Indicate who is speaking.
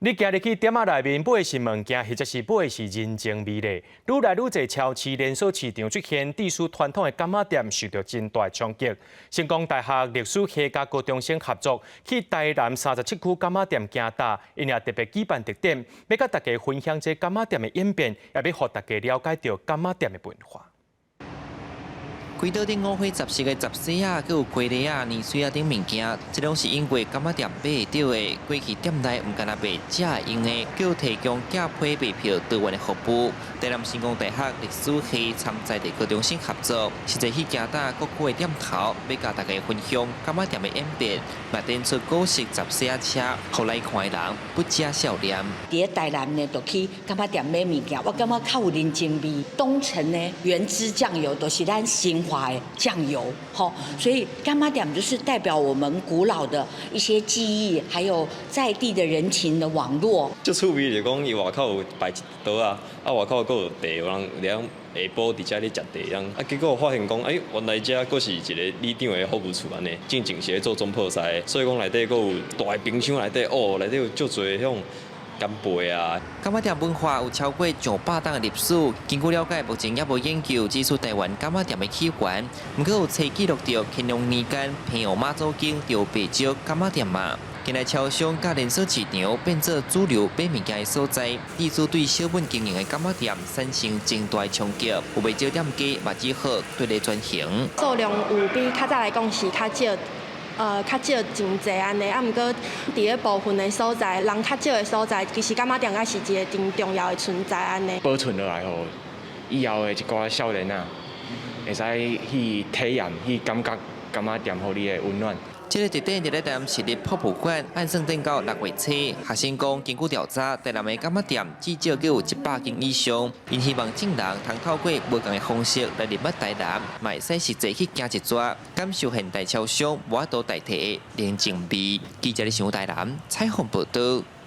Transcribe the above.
Speaker 1: 你行入去店仔內面買的是物件，或者是買的是人情味咧？愈來愈濟超市連鎖市場出現，致使傳統的柑仔店受著真大衝擊。成功大學歷史系佮高中生合作，去台南37區柑仔店行踏，𪜶也特別舉辦特展，欲佮大家分享這柑仔店的演變，也欲予大家了解著柑仔店的文化。
Speaker 2: 規桌頂五花雜色的雜細仔，閣有雞螺仔、年水仔等物件，這攏是𪜶過柑仔店買會著的。過去店內毋干焦賣食的用的，閣有提供寄批賣票多元的服務。台南成功大學歷史系參在地高中生合作，實際去行踏各區的店頭，欲佮大家分享柑仔店的演變，嘛展出古式雜細仔車，予來看的人不止笑臉。
Speaker 3: 佇咧台南呢，就去柑仔店買物件，我感覺較有人情味。東成呢，原汁醬油都是咱新華的醬油，吼，所以柑仔店就是代表我們古老的一些記憶，還有在地的人情的網絡。
Speaker 4: 足趣味就講，伊外口有擺一桌仔，啊外口閣有茶，有人佇遐下晡佇遮咧食茶這樣，啊結果發現講，欸，原來遮閣是一个里長的服務處按呢，進前是咧做總鋪師，所以講內底閣有大冰箱內底，哦，內底有足濟彼種干貝啊。
Speaker 2: 柑仔店文化有超過上百年的歷史。根據了解，目前猶無研究指出台灣柑仔店的起源，毋過有冊記錄著乾隆年間平湖媽祖宮就有袂少柑仔店嘛。近來超商佮連鎖市場變做主流買物件的所在，致使對小本經營的柑仔店產生真大的衝擊，有袂少店家嘛只好對咧轉型。
Speaker 5: 數量有比較早來講是較少。較少真濟按呢，啊，毋過佇咧部分的所在，人較少的所在，其實柑仔店猶是一个真重要的存在按呢。
Speaker 6: 保存落來，予以後的一寡少年仔，會使去體驗、去感覺柑仔店予你的溫暖。
Speaker 2: 這个地點佇咧台南市立博物館，按算等到6月初。學生講，根據調查，台南的柑仔店至少閣有100間以上。𪜶希望眾人通透過無仝的方式來認捌台南，嘛會使實際去行一逝，感受現代超商無法度代替的人情味。記者咧想台南採訪報導。